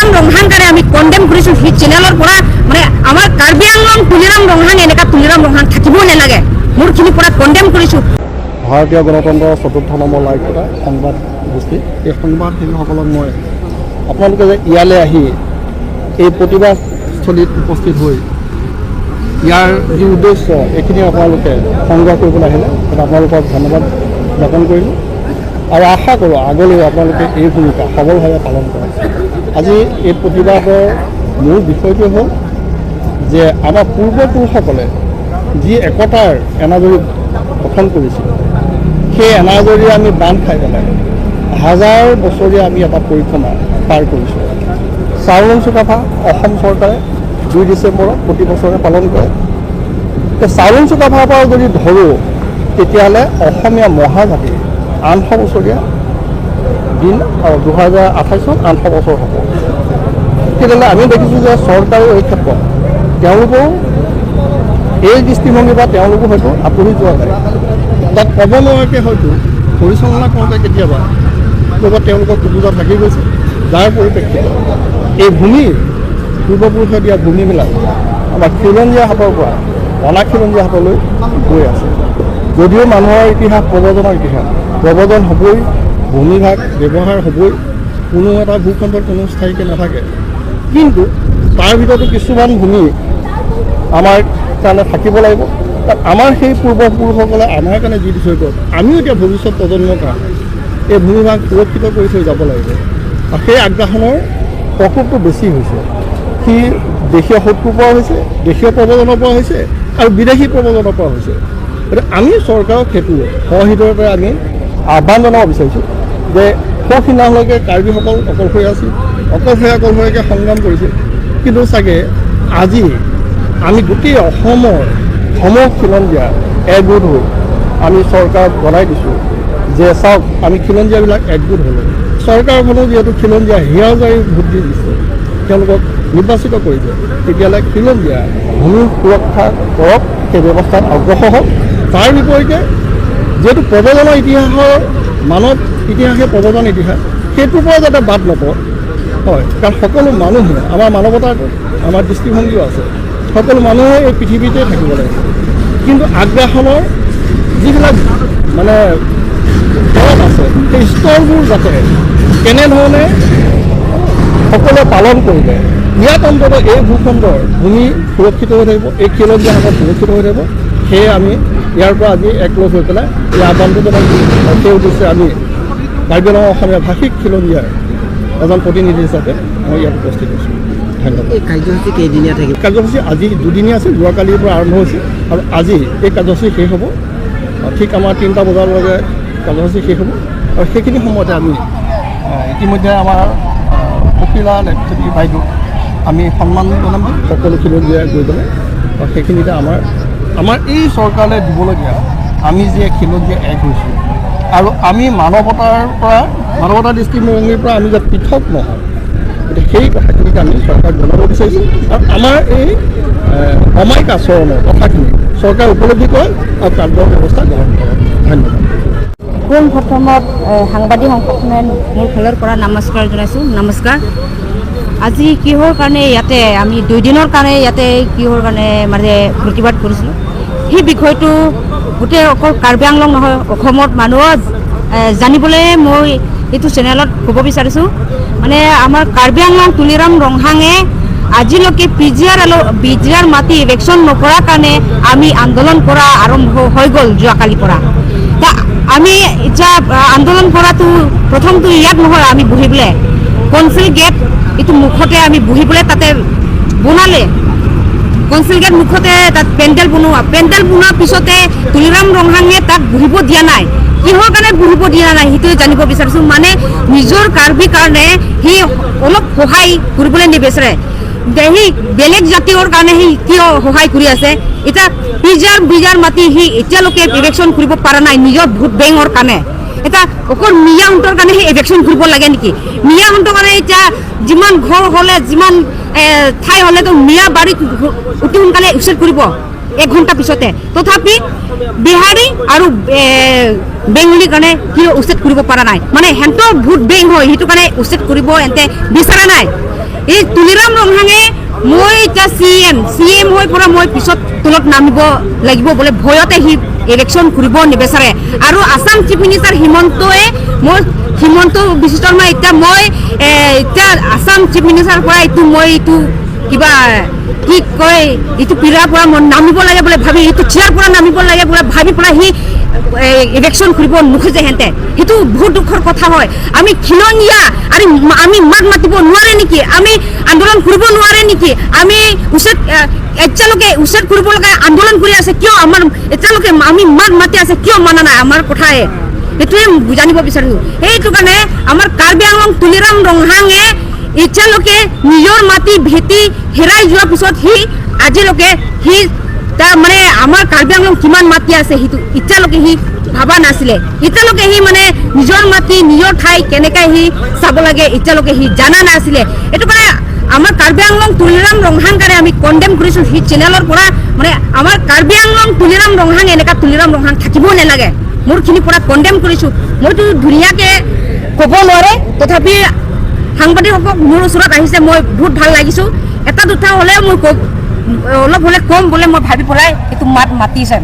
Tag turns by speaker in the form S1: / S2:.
S1: তুলিৰাম ৰংহাং কাৰণে আমি কণ্ডেম কৰিছোঁ। সেই চেনেলৰ পৰা মানে আমাৰ কাৰ্বি আংলং তুলিৰাম ৰংহাং, এনেকুৱা তুলিৰাম ৰংহাং থাকিবও নালাগে, মোৰখিনিৰ পৰা কণ্ডেম কৰিছোঁ।
S2: ভাৰতীয় গণতন্ত্ৰৰ চতুৰ্থ নম্বৰ লাইকতা সংবাদ গোষ্ঠী, এই সংবাদসেৱীসকলক মই আপোনালোকে যে ইয়ালৈ আহি এই প্ৰতিবাদস্থলীত উপস্থিত হৈ ইয়াৰ যি উদ্দেশ্য এইখিনি আপোনালোকে সংগ্ৰহ কৰিবলৈ আহিলে, আপোনালোকক ধন্যবাদ জ্ঞাপন কৰিলোঁ আৰু আশা কৰোঁ আগলৈও আপোনালোকে এই ভূমিকা সবলভাৱে পালন কৰে। আজি এই প্ৰতিবাদৰ মূল বিষয়টোৱে হ'ল যে আমাৰ পূৰ্বপুৰুষসকলে যি একতাৰ এনাজৰী গঠন কৰিছিল, সেই এনাজৰী আমি বান্ধ খাই পেলাই হাজাৰ বছৰীয়া আমি এটা পৰিক্ৰমা পাৰ কৰিছোঁ। চাউলুং চুকাফা অসম চৰকাৰে 2 ডিচেম্বৰত প্ৰতি বছৰে পালন কৰে। চাউলুং চুকাফাৰ পৰা যদি ধৰোঁ তেতিয়াহ'লে অসমীয়া মহাজাতিৰ 800 বছৰীয়া দিন, 2028ত 800 বছৰ হ'ব। তেতিয়াহ'লে আমি দেখিছোঁ যে চৰকাৰেও এই ক্ষেত্ৰত তেওঁলোকেও এই দৃষ্টিভংগীৰ পৰা তেওঁলোকো হয়তো আঁতৰি যোৱা নাই। তাত ক'ব নোৱাৰাকৈ হয়তো পৰিচালনা কৰোঁতে কেতিয়াবা ক'ৰবাত তেওঁলোকৰ কুকুজা থাকি গৈছে, যাৰ পৰিপ্ৰেক্ষিতত এই ভূমি পূৰ্বপুৰুষে দিয়া ভূমিবিলাক আমাৰ খিলঞ্জীয়া হাতৰ পৰা অনাখিলঞ্জীয়া হাতলৈ গৈ আছে। যদিও মানুহৰ ইতিহাস প্ৰব্ৰজনৰ ইতিহাস, প্ৰব্ৰজন হ'বই, ভূমিভাগ ব্যৱহাৰ হ'বই, কোনো এটা ভূখণ্ডত কোনো স্থায়ীকৈ নাথাকে, কিন্তু তাৰ ভিতৰতো কিছুমান ভূমি আমাৰ কাৰণে থাকিব লাগিব। আমাৰ সেই পূৰ্বপুৰুষসকলে আমাৰ কাৰণে যি দি থৈ গ'ল, আমিও এতিয়া ভৱিষ্যত প্ৰজন্মৰ কাৰণে এই ভূমিভাগ সুৰক্ষিত কৰি থৈ যাব লাগিব। আৰু সেই আগ্ৰাসনৰ প্ৰকোপটো বেছি হৈছে, সি দেশীয় শত্ৰুৰ পৰা হৈছে, দেশীয় প্ৰব্ৰজনৰ পৰা হৈছে আৰু বিদেশী প্ৰব্ৰজনৰ পৰা হৈছে। গতিকে আমি চৰকাৰক সেইটো সহৃদয়তাৰে আমি আহ্বান জনাব বিচাৰিছোঁ যে সৌ সিদিনালৈকে কাৰ্বিসকল অকলশৰীয়া আছিল, অকলশৰীয়া অকলশৰীয়াকৈ সংগ্ৰাম কৰিছিল, কিন্তু চাগে আজি আমি গোটেই অসমৰ সমূহ খিলঞ্জীয়া একগোট হৈ আমি চৰকাৰক জনাই দিছোঁ যে চাওক, আমি খিলঞ্জীয়াবিলাক একগোট হ'লোঁ। চৰকাৰখনো যিহেতু খিলঞ্জীয়া হিয়াজাৰি ভোট দি দিছে, তেওঁলোকক নিৰ্বাচিত কৰিছে, তেতিয়াহ'লে খিলঞ্জীয়া ভূমি সুৰক্ষা কৰক, সেই ব্যৱস্থাত অগ্ৰসৰ হওক। তাৰ বিপৰীতে যিহেতু প্ৰব্ৰজনৰ ইতিহাসৰ মানৱ ইতিহাসে প্ৰব্ৰজন ইতিহাস, সেইটোৰ পৰা যাতে বাদ নপৰে হয়, কাৰণ সকলো মানুহে আমাৰ মানৱতাৰ আমাৰ দৃষ্টিভংগীও আছে, সকলো মানুহে এই পৃথিৱীতে থাকিব লাগিব। কিন্তু আগ্ৰাসনৰ যিবিলাক মানে স্তৰত আছে, সেই স্তৰবোৰ যাতে কেনেধৰণে সকলোৱে পালন কৰিলে ইয়াত অন্ততঃ এই ভূখণ্ডৰ ভূমি সুৰক্ষিত হৈ থাকিব, এই খিলঞ্জীয়াসকল সুৰক্ষিত হৈ থাকিব, সেয়ে আমি ইয়াৰ পৰা আজি একলগ হৈ পেলাই এই আহ্বানটো জনাইছোঁ। আৰু সেই উদ্দেশ্যে আমি কাৰ্বি আংলং অসমীয়া ভাষিক খিলঞ্জীয়াৰ এজন প্ৰতিনিধি হিচাপে মই ইয়াত উপস্থিত হৈছোঁ। ধন্যবাদ।
S3: এই কাৰ্যসূচী কেইদিনীয়া থাকিব?
S2: কাৰ্যসূচী আজি দুদিনীয়া আছিল, যোৱাকালিৰ পৰা আৰম্ভ হৈছে আৰু আজি এই কাৰ্যসূচী শেষ হ'ব। ঠিক আমাৰ 3টা বজাৰ লগে কাৰ্যসূচী শেষ হ'ব আৰু সেইখিনি সময়তে আমি ইতিমধ্যে আমাৰ পখিলা লেখতি বাইদেউক আমি সন্মান জনাম সকলো খিলঞ্জীয়াই গৈ পেলাই। আৰু সেইখিনিতে আমাৰ এই চৰকাৰলৈ দিবলগীয়া আমি যে খিলঞ্জীয়া এক হৈছোঁ আৰু আমি মানৱতাৰ পৰা, মানৱতাৰ দৃষ্টিভংগীৰ পৰা আমি যে পৃথক নহওঁ, গতিকে সেই কথাখিনিকে আমি চৰকাৰক জনাব বিচাৰিছোঁ। আৰু আমাৰ এই অমায়িক আচৰণৰ কথাখিনি চৰকাৰে উপলব্ধি কৰে আৰু কাৰ্য ব্যৱস্থা গ্ৰহণ কৰে। ধন্যবাদ।
S1: পোনপ্ৰথমত সাংবাদিক সংগঠনে মোৰ ফালৰ পৰা নমস্কাৰ জনাইছোঁ। নমস্কাৰ। আজি কিহৰ কাৰণে ইয়াতে আমি দুদিনৰ কাৰণে ইয়াতে কিহৰ কাৰণে মানে প্ৰতিবাদ কৰিছিলোঁ, সেই বিষয়টো গোটেই অকল কাৰ্বি আংলং নহয় অসমত মানুহৰ জানিবলৈ মই এইটো চেনেলত ক'ব বিচাৰিছোঁ। মানে আমাৰ কাৰ্বি আংলং তুলিৰাম ৰংহাঙে আজিলৈকে P G R P G R মাটি ইভেকশ্যন নকৰাৰ কাৰণে আমি আন্দোলন কৰা আৰম্ভ হৈ গ'ল যোৱাকালিৰ পৰা। আমি এতিয়া আন্দোলন কৰাটো প্ৰথমটো ইয়াত নহয়, আমি বহি পেলাই কনচিল গেট এইটো মুখতে আমি বহি পেলাই তাতে বনালে কনচিল গেট মুখতে তাত পেণ্ডেল বনোৱা, পেণ্ডেল বনোৱাৰ পিছতে তুলিৰাম ৰংহাঙে তাক বহিব দিয়া নাই। কিহৰ কাৰণে বহিব দিয়া নাই সেইটোৱে জানিব বিচাৰিছোঁ। মানে নিজৰ কাৰ্বি কাৰণে সি অলপ সহায় কৰিবলৈ নিবিচাৰে, সি বেলেগ জাতিৰ কাৰণে সি কিয় সহায় কৰি আছে। এতিয়া পিজাৰ বিজাৰ মাটি সি এতিয়ালৈকে ইভেকশ্যন কৰিব পৰা নাই নিজৰ ভোট বেংকৰ কাৰণে। এতিয়া অকল মিয়াহঁতৰ কাৰণে সি ইভেকশ্যন কৰিব লাগে নেকি? মিয়াহঁতৰ কাৰণে এতিয়া যিমান ঘৰ হ'লে যিমান ঠাই হ'লেতো মিয়া বাৰীত অতি সোনকালে উচ্ছেদ কৰিব। এঘণ্টা পিছতে। তথাপি বিহাৰী আৰু বেংগলীৰ কাৰণে কিয় উচ্ছেদ কৰিব পৰা নাই? মানে সিহঁতৰ ভোট বেংক হয়, সেইটো কাৰণে উচ্ছেদ কৰিব এন্তে বিচৰা নাই। এই তুলিৰাম ৰংহাঙে মই এতিয়া চি এম হৈ পৰা মই পিছত তলত নামিব লাগিব বোলে ভয়তে সি ইলেকশ্যন কৰিব নিবিচাৰে। আৰু আছাম চিফ মিনিষ্টাৰ হিমন্তই, মই হিমন্ত বিশ্ব শৰ্মা এতিয়া মই এতিয়া আছাম চিফ মিনিষ্টাৰ পৰা এইটো মই এইটো কিবা কি কয়, এইটো পীৰাৰ পৰা মই নামিব লাগে বোলে ভাবি, এইটো চেয়াৰ পৰা নামিব লাগে বোলে ভাবি পেলাই সি ইলেকশ্যন কৰিব নোখোজে সেহেঁতে। সেইটো বহুত দুখৰ কথা হয়। আমি খিলঞ্জীয়া আৰু আমি মাত মাতিব নোৱাৰে নেকি? আমি আন্দোলন কৰিব নোৱাৰে নেকি? আমি উচ্ছেদ এতিয়ালৈকে উচ্ছেদ কৰিব লগা আন্দোলন কৰি আছে কিয়? আমাৰ এতিয়ালৈকে আমি মাত মাতি আছে, কিয় মানা নাই আমাৰ কথাই? সেইটোৱে জানিব বিচাৰিছোঁ। সেইটো কাৰণে আমাৰ কাৰ্বি আংলং তুলিৰাম ৰংহাঙে এতিয়ালৈকে নিজৰ মাটি ভেটি হেৰাই যোৱাৰ পিছত সি আজিলৈকে সি তাৰ মানে আমাৰ কাৰ্বি আংলং কিমান মাটি আছে সেইটো এতিয়ালৈকে সি ভাবা নাছিলে। এতিয়ালৈকে সি মানে নিজৰ মাটি, নিজৰ ঠাই কেনেকৈ সি চাব লাগে, এতিয়ালৈকে সি জানা নাছিলে। এইটো কাৰণে আমাৰ কাৰ্বি আংলং তুলিৰাম ৰংহাং কাৰণে আমি কণ্ডেম কৰিছোঁ সি চেনেলৰ পৰা। মানে আমাৰ কাৰ্বি আংলং তুলিৰাম ৰংহাং, এনেকুৱা তুলিৰাম ৰংহাং থাকিব নালাগে। মোৰখিনিৰ পৰা কণ্ডেম কৰিছোঁ। মইতো ধুনীয়াকৈ ক'ব নোৱাৰে, তথাপি সাংবাদিকসকল মোৰ ওচৰত আহিছে, মই বহুত ভাল লাগিছোঁ। এটা দুটা হ'লেও মই অলপ হ'লে ক'ম বোলে মই ভাবি পেলাই এইটো মাত মাতিছে।